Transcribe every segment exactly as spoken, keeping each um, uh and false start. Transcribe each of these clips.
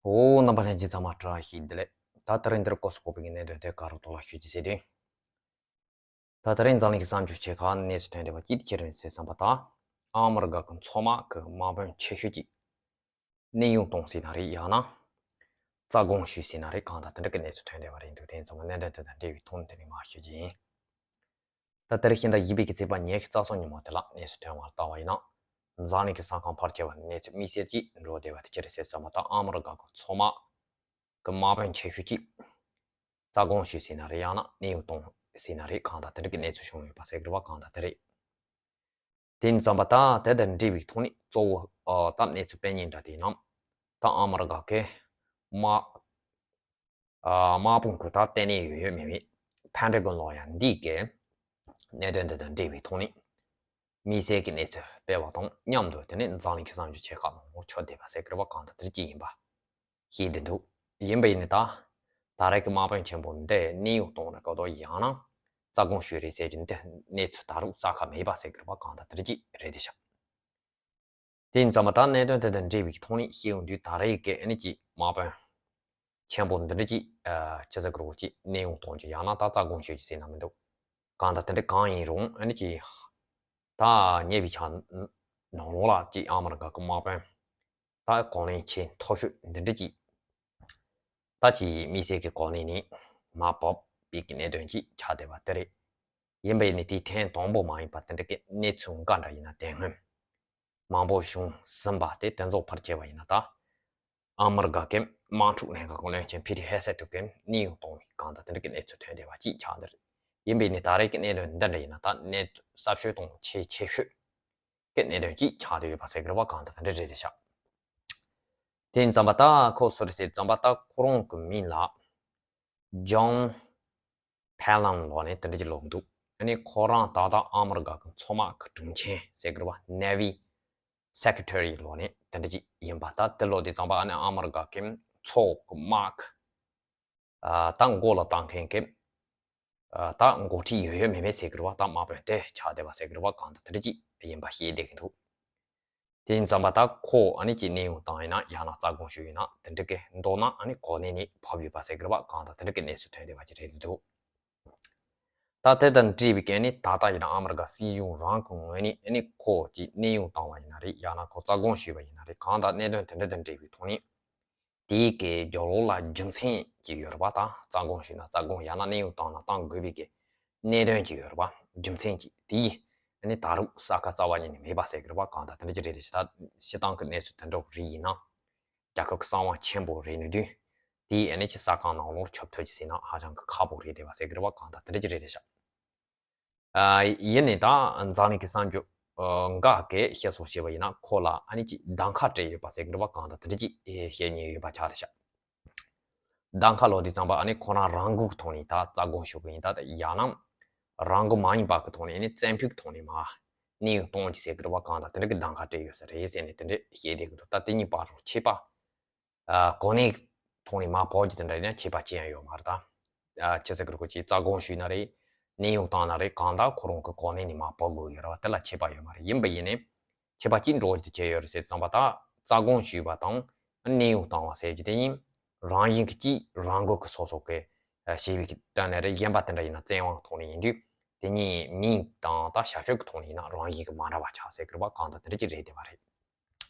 འོ། རྣམ་པ་ལྷན་རྒྱས་ཚང་མ་བཀྲ་ཤིས་བདེ་ལེགས། ད་དེ་རིང་འདིར་སྐོར་སོགས་པའི་གནད་དོན་དེ་ག་རུ་གཏོང་ལ་ཞུ་རྒྱུ་ཟེར་དུས། ད་དེ་རིང་འཛམ་གླིང་གི་གསར་འགྱུར་ཆེ་ཁག་གནས་ཚུལ་ཐོན་བསྡད་པ་གཅིག་དེ་ཅི་རེད་ཟེར་བསམ་པ་དང་། ཨ་མི་རི་ཀ་གི་མཚོ་དམག་གི་དམག་དཔོན་ཆེ་ཤོས་ཀྱིས་གནས་དབྱུང་བཏང་ཟེར་ན་རེད། ཡང་ན་རྩ་དགོངས་ཞུས་ཟེར་ན་རེད། གང་ལྟར་དེ་འདྲ་གི་གནས་ཚུལ་ཐོན་བསྡད་པ་རེད་འདུག་དེ་ཡིན་ཙང་གནད་དོན་དེ་དང་འབྲེལ་བའི་ཐོག་ནས་དེ་རིང་མར་ཞུ་རྒྱུ་ཡིན། ད་དེ་རིང་ཤིང་རྟ་བཞི་པའི་གི་ཚེས་པ་ཉི་ཤུ་རྩ་གསུམ་ཉིན་མོ་དེ་ལ་གནས་ཚུལ་ཐོན་པར་བལྟས་པ་ཡིན་ན། འཛམ་གླིང་གི་ས་ཁང་ཕལ་ཆེ་བ་ནས་གནས་ཚུལ་དམིགས་བསལ་གྱིས་འགྲོ་བསྡད་པ་དེ་ཅི་རེད་ཟེར་བསམ་པ་དང་། ཨ་མི་རི་ཀ་གི་མཚོ་དམག་གི་དམག་དཔོན་ཆེ་ཤོས་ཀྱིས་རྩ་དགོངས་ཞུས་ཟེར་ན་རེད། ཡང་ན་གནས་དབྱུང་བཏང་ཟེར་ན་རེད། གང་ལྟར་དེ་འདྲ་གི་གནས་ཚུལ་བྱུང་ཡོད་པ་ཟེར་གི་རེད་པ། གང་ལྟར་དེ་རེད། དེ་ཡིན་ཙང་པ་ད་དེ་དང་འབྲེལ་བའི་ཐོག་ནས་གཙོ་བོ་ཨ་ད་གནས་ཚུལ་དཔེ་རྙིང་འདྲ་དེ་ཡིན་ན། ད་ཨ་མི་རི་ཀ་གི་དམག་ཨ་དམག་དཔུང་གི་ད་ལྟེ་གནས་ཡོད་ཡོད་མེད་མེད་ཕན་ཌ་གོན་ལོ་ཡ་འདི་གི་གནད་དོན་དེ་དང་འབྲེལ་བའི་ཐོག་ནས་དམིགས་བསལ་གྱི་གནས་ཚུལ་སྤེལ་བ་དང་མཉམ་དུ། དེ་ནས་འཛམ་གླིང་གི་གསར་འགྱུར་ཆེ་ཁག་ནང་ལོགས་ཆགས་བསྡད་པ་ཟེར་གི་རེད་པ། གང་ལྟར་དེ་ཅི་ཡིན་པ་ཤེས་བསྡད་འདུག་ཡིན་པ་ཡིན་ནི་ད། ད་རེས་ཀྱི་དམག་དཔོན་ཆེན་པོ་འདི་གནས་དབྱུང་གཏོང་ན་སྐབས་དོ་ཡང་ན་རྩ་དགོངས་ཞུས་རེད་ཟེར་གྱི་འདི་གནས་ཚུལ་ད་རུང་གསལ་ཁ་མེད་པ་ཟེར་གི་རེད་པ། གང་ལྟར་དེ་ཅི་རེད་དེ་ཤག་དེ་ཡིན་ཙང་མ་ད་གནད་དོན་དེ་དང་འབྲེལ་བའི་ཐོག་ནས་ཤེས་ཡོང་དུས། ད་རེས་ཀྱི་ཨ་ནི་ཅིག་དམག་དཔོན་ཆེན་པོ་འདི་འདྲ་ཅིག་ཨ་ཅི་ཟེར་དགོས་རེད། ཅིག་གནས་དབྱུང་གཏོང་རྒྱུ་ཡང་ན་ད་རྩ་དགོངས་ཞུ་རྒྱུ་ཟེར་ན་མི་འདུག་གང་ལྟར་དེ་འདྲ་གང་ཡིན་རུང་ཨ་ནི་ཅིག་ད་ཉེ་བའི་ཆར་ནང་ལོགས་ལ་ཅིག་ཨ་མི་རི་ཀ་གི་དམག་དཔོན་ད་གོ་གནས་ཆེས་མཐོ་ཤོས་འདི་འདྲ་ཅིག་ད་ཅིག་དམིགས་བསལ་གྱི་གོ་གནས་ནས་མར་བབས་པའི་གི་གནད་དོན་ཅིག་ཆགས་བསྡད་པ་དེ་རེད། ཡིན་པ་ཡིན་ནི་དེ་ཐེངས་དང་པོ་མ་ཡིན་པ། དེ་འདྲ་གི་གནས་ཚུལ་འགའ་འདྲ་ཡིན་ན་དེ་སྔོན་མང་པོ་བྱུང་ཟིན་པ་དེ། དེ་ཚོ་ཕལ་ཆེ་བ་ཡིན་ན་ད་ཨ་མི་རི་ཀ་གི་དམག་འཁྲུག་ལྷན་ཁང་གི་བློན་ཆེན་ཕི་ཊི་ཧེ་སེ་ཏུ་གི་གནས་དབྱུང་གཏོང་བའི་གང་ལྟར་དེ་འདྲ་གི་གནས་ཚུལ་ཐོན་བསྡད་པ་ཅིག་ཆགས་འདི་རེད། ཡིན་པ་ཡིན་ནི་ད་རེས་ཀྱི་གནད་དོན་འདི་འདྲ་ཡིན་ན་ད་གནས་ཚུལ་གསར་ཤོས་དང་ཆེས་ཆེ་ཤོས་ཀྱི་གནད་དོན་ཅིག་ཆགས་བསྡད་ཡོད་པ་ཟེར་གི་རེད་པ། གང་ལྟར་དེ་འདྲ་རེད་དེ་ཤག་དེ་ཡིན་ཙང་པ་ད་ཁོ་སུ་རེད་ཟེར་ཙང་པ་ད་ཁོ་རང་གི་མིང་ལ་ཇོན་ཕེ་ལན་ལོ་ནས་དེ་འདྲ་ཅིག་ལབ་འདུག་ཨ་ནི་ཁོ་རང་ད་ལྟ་ཨ་མི་རི་ཀ་གི་མཚོ་དམག་གི་དྲུང་ཆེ་ཟེར་གི་རེད་པ། Navy Secretary་ལོ་ནས་དེ་འདྲ་ཅིག་ཡིན་པ། ད་དེ་ལོ་དེ་ཙང་པ་ཨ་ནི་ཨ་མི་རི་ཀ་གི་མཚོ་གི་དམག་ཨ་ད་མགོ་ལ་བཏང་མཁན་གྱི་ཨ་ད་འགོ་ཁྲིད་ཡོད་ཡོད་མེད་མེད་ཟེར་གི་རེད་པ། ད་དམག་དཔོན་དེ་ཆགས་བསྡད་པ་ཟེར་གི་རེད་པ། གང་ལྟར་དེ་འདྲ་ཅིག་ཡིན་པ་ཤེས་བསྡད་ཀྱི་འདུག་དེ་ཡིན་ཙང་པ་ད་ཁོ་ཨ་ནི་ཅིག་གནས་དབྱུང་བཏང་ཡིན་ན་ཡང་ན་རྩ་དགོངས་ཞུས་ཡིན་ན་དེ་འདྲ་གི་མདོར་ན་ཨ་ནི་གོ་གནས་ནས་བབས་ཡོད་པ་ཟེར་གི་རེད་པ། གང་ལྟར་དེ་འདྲ་གི་གནས་ཚུལ་ཐོན་བསྡད་པ་ཅིག་རེད་འདུག་ད་དེ་དང་འབྲེལ་བའི་གི་ཨ་ནི་ད་ལྟ་ཡིན་ན་ཨ་མི་རི་ཀ་སྲིད་གཞུང་རང་གི་ངོས་ནས་ཨ་ནི་ཁོ་ཅིག་གནས་དབྱུང་བཏང་བ་ཡིན་ན་རེད། ཡང་ན་ཁོ་རྩ་དགོངས་ཞུས་པ་ཡིན་ན་རེད། གང་ལྟར་གནད་དོན་དེ་འདྲ་དང་འབྲེལ་བའི་ཐོག་ནས། དེའི་གི་རྒྱབ་ལོགས་ལ་རྒྱུ་མཚན་ཅིག་ཡོད་རེད་པ། ད་རྩ་དགོངས་ཞུས་ན་རྩ་དགོངས། ཡང་ན་གནས་དབྱུང་བཏང་ན་བཏང་དགོས་པའི་གི་གནད་དོན་ཅིག་ཡོད་རེད་པ། རྒྱུ་མཚན་ཅིག་དེ་ཨ་ནི་ད་རུང་གསལ་ཁ་རྩ་བ་ཉིད་ནས་མེད་པ་ཟེར་གི་རེད་པ། གང་ལྟར་དེ་འདྲ་ཅིག་རེད་དེ་ཤག་ད་སྤྱིར་བཏང་གི་གནས་ཚུལ་དེ་འདྲ་བོ་རེད་ཡིན་ན། རྒྱལ་ཁབ་ཀྱི་གསང་བ་ཆེན་པོ་རེད་ནི་དུས། དེ་ཨ་ནི་ཅིག་གསར་ཁང་ནང་ལོགས་ཁྱབ་ཐུབ་ཀྱི་ཟེར་ན་ཧ་ཅང་གི་ཁག་པོ་རེད་བསྡད་པ་ཟེར་གི་རེད་པ། གང་ལྟར་དེ་འདྲ་ཅིག་རེད་དེ་ཤག་ཨ་ཡིན་ནའི་ད་འཛམ་གླིང་གི་གསར་འགྱུར་ཨ་འགའ་གིས་བཤད་སྲོལ་བྱས་པ་ཡིན་ན་ཁོ་ལ་ཨ་ནི་ཅིག་གདམ་ཁ་སྤྲད་ཡོད་པ་ཟེར་གི་རེད་པ། གང་ལྟར་དེ་འདྲ་ཅིག་ཨེ་བཤད་མཁན་ཡོད་པ་ཆགས་བསྡད་ཤག་གདམ་ཁ་ལབ་དུས་ཙམ་པ་ཨ་ནི་ཁོ་རང་རང་འགུལ་གྱི་ཐོག་ནས་ད་རྩ་དགོངས་ཞུ་གི་ཡིན། ད་ཡང་ན་རང་འགུལ་མ་ཡིན་པ་གི་ཐོག་ནས་ཨ་ནི་བཙན་ཕུད་ཀྱི་ཐོག་ནས་མར་གནས་དབྱུང་གཏོང་རྒྱུ་ཟེར་གི་རེད་པ། གང་ལྟར་དེ་འདྲ་གི་གདམ་ཁ་སྤྲད་ཡོད་ས་རེད་ཟེར་ནས་དེ་འདྲ་བཤད་བསྡད་གི་འདུག་ད་དེ་གཉིས་བར་དུ་ཁྱད་པར་ཨ་གོ་གནས་ཐོག་ནས་མར་བབས་རྒྱུ་དེ་འདྲ་ཡིན་ན་ཁྱད་པར་ཅི་ཡང་ཡོད་མ་རེད་ད། ཨ་ཅི་ཟེར་གི་རེད། ཁོ་ཅིག་རྩ་དགོངས་ཞུས་ན་རེད། གནས་དབྱུང་བཏང་ན་རེད། གང་ལྟར་ཁོ་རང་གི་གོ་གནས་ནས་མར་བབས་དགོས་ཡོད་རེད་པ། དེ་ལ་ཁྱད་པར་ཡོད་མ་རེད། ཡིན་པ་ཡིན་ནའི་ཁྱད་པར་ཅི་འགྲོ་རྒྱུ་དེ་ཅི་ཡོད་རེད་ཟེར་བསམ་པ། ད་རྩ་དགོངས་ཞུས་པ་དང་གནས་དབྱུང་བཏང་བ་ཟེར་རྒྱུ་དེ་ཡིན། རང་བཞིན་གྱི་ཅིག་རང་འགུལ་གྱི་སོ་སོ་གི་ཨ་བྱས་པའི་གི་དོན་ནས་རེད། གཞན་པ་དེ་འདྲ་ཡིན་ན་བཙན་དབང་གི་ཐོག་ནས་ཡིན་དུས་དེ་གཉིས་མིང་དང་ད་བྱ་སྤྱོད་ཀྱི་ཐོག་ནས་ཡིན་ན་རང་བཞིན་གྱི་མ་འདྲ་བ་ཆགས་ཟེར་གི་རེད་པ། གང་ལྟར་དེ་འདྲ་ཅིག་རེད་བསྡད་པ་རེད།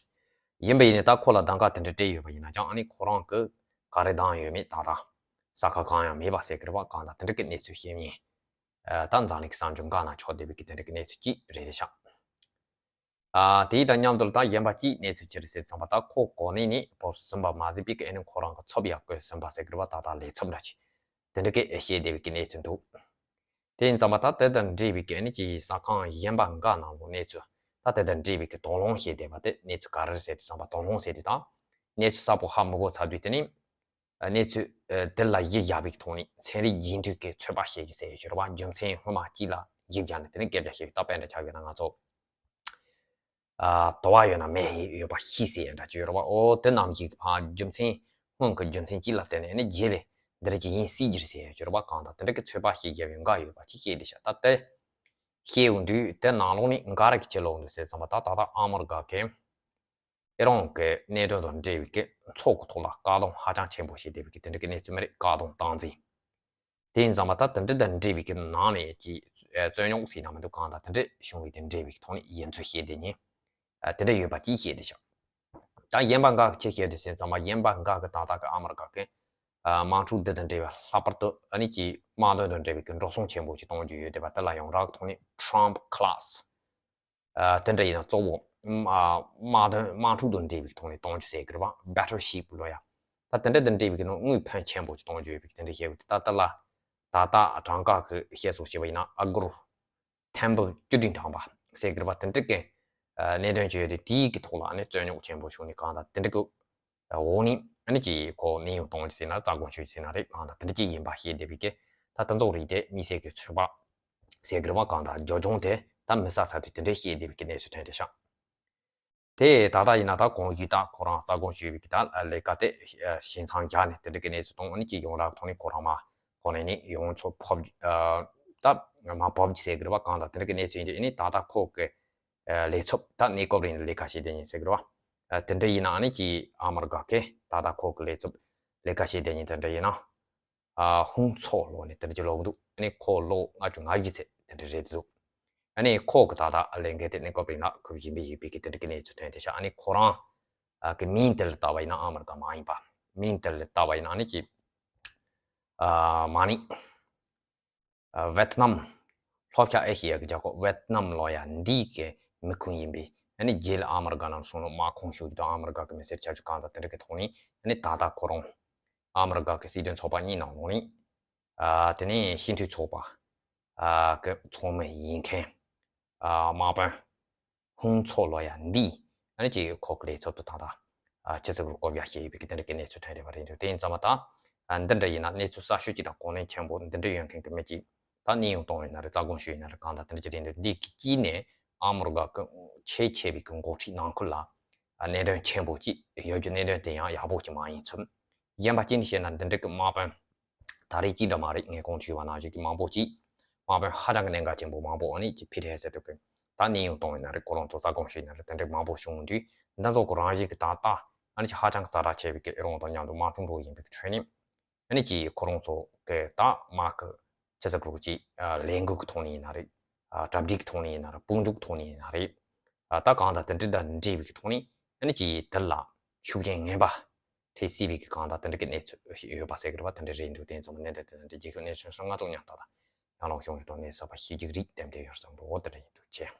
ཡིན་པ་ཡིན་ནའི་ད་ཁོ་ལ་གདམ་ཁ་དེ་འདྲ་སྤྲད་ཡོད་པ་ཡིན་ན་ཀྱང་ཨ་ནི་ཁོ་རང་གིས་ག་རེ་གདམ་ཡོད་མེད་ད་ལྟ་གསལ་ཁ་གང་ཡང་མེད་པ་ཟེར་གི་རེད་པ། གང་ལྟར་དེ་འདྲ་གི་གནས་ཚུལ་བཤད་མཁན་ཨ་ད་འཛམ་གླིང་གི་གསར་འགྱུར་འགའ་ནང་ཆགས་བསྡད་པའི་གི་དེ་འདྲ་གི་གནས་ཚུལ་ཅིག་རེད་དེ་ཤག་ཨ་དེ་དང་མཉམ་དུ་ད་གཞན་པ་ཅིག་གནས་ཚུལ་ཅི་རེད་ཟེར་བསམ་པ། ད་ཁོ་གོ་གནས་ནས་བབས་ཟིན་པ་མ་ཟད་པའི་གི་ཨ་ནི་ཁོ་རང་གི་ཚབ་ཡང་བསྐོས་ཟིན་པ་ཟེར་གི་རེད་པ། ད་ལྟ་ལས་ཚབ་འདྲ་ཅིག་དེ་འདྲ་གི་བཤད་བསྡད་པའི་གི་གནས་ཚུལ་འདུག་དེ་ཡིན་ཙང་མ་ད་དེ་དང་འབྲེལ་བའི་གི་ཨ་ནི་ཅིག་གསར་ཁང་གཞན་པ་འགའ་ནང་ལོགས་གནས་ཚུལ། ད་དེ་དང་འབྲེལ་བའི་གི་དོགས་སློང་བཤད་བསྡད་པ་དེ་གནས་ཚུལ་ག་རེ་རེད་ཟེར་དུས་ཙམ་པ། དོགས་སློང་ཟེར་དུས་ད་གནས་ཚུལ་གསལ་པོ་ཧ་མི་གོ་ཚར་དུས་དེ་ནི་གནས་ཚུལ་དེ་ལ་གཞི་བཞག་པའི་གི་ཐོག་ནས་ཚན་རིག་རྒྱུན་མཐུད་ཀྱི་ཚོད་དཔག་བྱེད་རྒྱུ་ཟེར་ཡོད་ཅེས་རེད་པ། རྒྱུ་མཚན་སྔོན་མ་གཅིག་ལ་གཞི་བཞག་ནས་དེ་ནི་སྐད་ཆ་བཤད་ཡོད། ད་དཔེ་འདྲ་ཆགས་ཡོད་ན་ང་ཚོ་ཨ་དོ་བ་ཡོད་ན་མེད་ཡོད་པ་ཤེས་ཟེར་ཡ་འདྲ་ཅིག་ཡོད་རེད་པ། ཨོ་དེ་རྣམས་ཀྱི་ཕ་རྒྱུ་མཚན་སྔོན་གྱི་རྒྱུ་མཚན་གཅིག་ལ་བརྟེན་ནས་ཨ་ནི་རྗེས་ལ་འདི་འདྲ་ཅིག་ཡིན་སྲིད་རྒྱུ་རེད་ཟེར་ཡ་ཅིག་ཡོད་རེད་པ། གང་ལྟར་དེ་འདྲ་གི་ཚོད་དཔག་བྱེད་རྒྱུ་ཡོད་འགའ་ཡོད་པ་ཅིག་བཤད་བསྡད་ཤག་ད་དེ་བཤད་ཡོང་དུས་དེ་ནང་ལོགས་ནས་འགའ་རེ་གིས་ཅི་ལབ་འདུག་ཟེར་ཙམ་པ། ད་ད་ལྟ་ཨ་མི་རི་ཀ་གི་ ཨེ་རང་གི་གནད་དོན་དང་འབྲེལ་བའི་གི་ཚོགས་ཀྱི་ཐོག་ལ་བཀག་སྡོམ་ཧ་ཅང་ཆེན་པོ་བྱས་བསྡད་པའི་གི་དེ་འདྲ་གི་གནས་ཚུལ་མ་རེད། བཀག་སྡོམ་སྟངས་འཛིན། དེ་ཡིན་ཙང་མ་ད་དེ་འདྲ་དང་འབྲེལ་བའི་གི་ནང་ནས་ཀྱི་རྩོད་རྙོག་ཟེར་ན་མི་འདུག་གང་དང་དེ་འདྲ་བྱུང་བའི་དེ་འབྲེལ་བའི་གི་ཐོག་ནས་ཡིན་ཚུལ་བཤད་བསྡད་ཉེ། དེ་འདྲ་ཡོད་པ་ཅིག་བཤད་བསྡད་ཤག་ད་ཡིན་པ་འགའ་གི་ཅི་བཤད་བསྡད་ཟེར་ཙང་མ་ཡིན་པ་འགའ་གི་ད་ལྟ་གི་ཨ་མི་རི་ཀ་གི་དམག་འཁྲུག་འདི་དང་འབྲེལ་བའི་ལྷག་པར་དུ་ཨ་ནི་ཀྱི་དམག་དོན་དང་འབྲེལ་བའི་གི་འགྲོ་སོང་ཆེན་པོ་ཅིག་གཏོང་རྒྱུ་ཡོད་བསྡད་པ་དེ་ལ་ཡོངས་གྲགས་ཀྱི་ཐོག་ནས་Trump class དེ་འདྲ་ཡིན་ན་གཙོ་བོ་དམག་དོན་དམག་འཁྲུག་དང་འབྲེལ་བའི་ཐོག་ནས་གཏོང་རྒྱུ་ཟེར་གི་རེད་པ། Battleship ལོ་ཡ། ད་དེ་འདྲ་དང་འབྲེལ་བའི་གི་ནང་དངུལ་ཕོན་ཆེན་པོ་ཅིག་གཏོང་རྒྱུ་ཡོད་པའི་གི་དེ་འདྲ་བཤད་གི་འདུག་ད་ལྟ་ལ་ད་ལྟ་གྲངས་ཀ་གི་བཤད་སོགས་བྱས་པ་ཡིན་ན་ཨ་སྒོར་ཐེར་འབུམ་བཅུ་བདུན་ཐམ་པ་ཟེར་གི་རེད་པ། དེ་འདྲ་གི་གནད་དོན་ཅིག་ཡོད་དེ་དེའི་གི་ཐོག་ལ་ནི་རྩོད་རྙོག་ཆེན་པོ་བྱུང་ནས་གང་ལྟར་དེ་འདྲ་གི་འོག་ནས་ཨ་ནི་ཀྱི་ཁོ་གནས་དབྱུང་གཏོང་རྒྱུ་ཟེར་ན་རྩ་དགོངས་ཞུ་ཟེར་ན་རེད། གང་ལྟར་དེ་འདྲ་ཅིག་ཡིན་པ་བཤད་བསྡད་པའི་གི་ད་དེ་ཚོ་རིགས་དེ་དམིགས་བསལ་གྱི་ཚོད་དཔག་ཟེར་གི་རེད་པ། གང་ལྟར་རྒྱབ་ལྗོངས་དེ་ད་མི་ས་ས་དུས་དེ་འདྲའི་བཤད་བསྡད་པའི་གི་གནས་ཚུལ་ཐོན་བསྡད་ཤག་དེ་ད་ལྟ་ཡིན་ན་ད་གོང་ཞུས་ད་ཁོ་རང་རྩ་དགོངས་ཞུས་པའི་གི་ད་ལས་ཀ་དེ་ཞིང་ཚང་རྒྱག་ནས་དེ་འདྲ་གི་གནས་ཚུལ་གཏོང་ནི་ཀྱི་ཡོང་རག་ཐོག་ནས་ཁོ་རང་མ་གོ་ནས་ནི་ཡོང་ཚོ་ཕོབ་ད་མ་ཕོབ་ཟེར་གི་རེད་པ། གང་ལྟར་དེ་འདྲ་གི་གནས་ཚུལ་ཡིན་དུས་ཨ་ནི་ད་ལྟ་ཁོ་གི་ལས་ཚབ་ད་གནས་སྐབས་རིང་ལས་ཀ་བྱེད་བསྡད་ཉིན་ཟེར་གི་རེད་པ། དེ་འདྲ་ཡིན་ན་ཨ་ནི་ཀྱི་ཨ་མི་རི་ཀ་གི་ད་ལྟ་ཁོ་གི་ལས་ཚབ་ལས་ཀ་བྱེད་བསྡད་ཉིན་དེ་འདྲ་ཡིན་ན། ཧུང་ཚོ་ལོ་ནས་དེ་འདྲ་ཅིག་ལོག་འདུག་ཨ་ནི་ཁོ་ལོ་ལྔ་བཅུ་ང་བཞི་ཚེ་དེ་འདྲ་རེད་འདུག་ཨ་ནི་ཁོ་གི་ད་ལྟ་ལས་འགན་དེ་གནས་སྐབས་རིང་ལ་ཁུར་བཞིན་པའི་ཡོད་པའི་གི་དེ་འདྲ་གི་གནས་ཚུལ་ཐོན་བསྡད་ཤག་ཨ་ནི་ཁོ་རང་གི་མིང་དེ་ལ་བལྟ་བ་ཡིན་ན་ཨ་མི་རི་ཀ་མ་ཡིན་པ། མིང་དེ་ལ་བལྟ་བ་ཡིན་ན་ཨ་ནི་ཀྱི་མ་ནི་ཝེ་ཏི་ནམ་ལྷོ་ཤར་ཨེ་ཤི་ཡ་གི་རྒྱལ་ཁབ་ཝེ་ཏི་ནམ་ལོ་ཡ་འདི་གི་མི་ཁུངས་ཡིན་པའི་ཨ་ནི་རྗེས་ལ་ཨ་མི་རི་ཀ་ནང་སོང་ནས་དམག་ཁོངས་ཞུགས་རྒྱུ་དང་ཨ་མི་རི་ཀ་གི་མི་སེར་ཆགས་རྒྱུ་གང་དང་དེ་འདྲ་གི་ཐོག་ནས་ཨ་ནི་ད་ལྟ་ཁོ་རང་ཨ་མི་རི་ཀ་གི་སྲིད་དོན་ཚོགས་པ་གཉིས་ནང་ལོགས་ནས་དེ་ནས་སྤྱི་འཐུས་ཚོགས་པ་གི་ཚོགས་མི་ཡིན་མཁན་དམག་དཔོན་ཧུང་ཚོ་ལོ་ཡ་འདི་ཨ་ནི་ཅིག་ཁོ་གི་ལས་ཚབ་ཏུ་ད་ལྟ་ཕྱི་ཚབ་རུ་བསྐོ་བཞག་བྱས་ཡོད་པའི་གི་དེ་འདྲ་གི་གནས་ཚུལ་ཐོན་རེད་པ། རེད་འདུག་དེ་ཡིན་ཙང་མ་ད་འདི་འདྲ་ཡིན་ན་གནས་ཚུལ་གསར་ཤོས་ཅིག་དང་གོ་གནས་ཆེན་པོ་འདི་འདྲ་ཡོད་མཁན་གི་མི་ཅིག་ད་གནས་དབྱུང་གཏོང་ཡིན་ན་རེད། རྩ་དགོངས་ཞུ་ཡིན་ན་རེད། གང་ལྟར་དེ་འདྲ་ཅིག་རེད་འདུག་འདི་གི་དཀྱིལ་ནས་ཨ་མི་རི་ཀ་གི་ཆེས་ཆེ་བའི་གི་འགོ་ཁྲིད་ནང་ཁུལ་ལ་གནད་དོན་ཆེན་པོ་ཅིག་ཡོད་རྒྱུ་གནད་དོན་དེ་ཡང་ཡག་པོ་ཅིག་མ་ཡིན་ཚུལ། གཞན་པ་གཅིག་ནས་བཤད་ན་འདི་འདྲ་གི་དམག་དཔོན་ད་རེས་གཅིག་འདྲ་མ་རེད། ངས་གོང་དུ་ཞུས་པ་ནང་བཞིན་གྱི་མང་པོ་ཅིག་དམག་དཔོན་ཧ་ཅང་གི་གནད་འགག་ཆེན་པོ་མང་པོ་ཨ་ནི་ཅིག་ཕི་རེ་ཟེར་དུས་ཀྱི་ད་གནས་དབྱུང་གཏོང་ཡིན་ན་རེད། ཁོ་རང་ཚོ་རྩ་དགོངས་ཞུས་ཡིན་ན་རེད། དེ་འདྲ་མང་པོ་བྱུང་དུས་འདི་ཚོ་གི་རང་བཞིན་གྱི་ད་ལྟ་ཨ་ནི་ཅིག་ཧ་ཅང་གི་ཛ་དྲག་ཆེ་བའི་གི་ཨེ་རང་དང་མཉམ་དུ་དམག་འཁྲུག་འགྲོ་བཞིན་པའི་གི་ཁྲོད་ནས་ཨ་ནི་ཅིག་ཁོ་རང་ཚོ་གི་ད་དམག་གི་ཅི་ཟེར་དགོས་ཀྱི་ལས་འགུལ་གི་ཐོག་ནས་ཡིན་ན་རེད། གྲ་སྒྲིག་གི་ཐོག་ནས་ཡིན་ན་རེད། དཔུང་འཇུག་གི་ཐོག་ནས་ཡིན་ན་རེད། ད་གང་ལྟར་དེ་འདྲ་དང་འབྲེལ་བའི་གི་ཐོག་ནས་ཨ་ནི་ཅིག་དེ་ལ་ཤུགས་རྐྱེན་ངན་པ་འཕྲད་སྲིད་པའི་གི་གང་ལྟར་དེ་འདྲ་གི་གནས་ཚུལ་ཞིག་ཡོད་པ་ཟེར་གི་རེད་པ། དེ་འདྲ་རེད་འདུག་དེ་ཙམ་གནད་དོན་དེ་འདྲ་རྒྱལ་ཁབ་གནས་ཚུལ་སོགས་ང་ཚོ་མཉམ་དུ་ད་ཡང་ལོག་ཤོང་གི་ཐོག་ནས་གསར་པ་ཤེས་ཀྱི་རིགས་དེ་འདྲ་ཡོད་བསམ་འདུག་དེ་འདྲ་ཡིན་འདུག་ཅེས།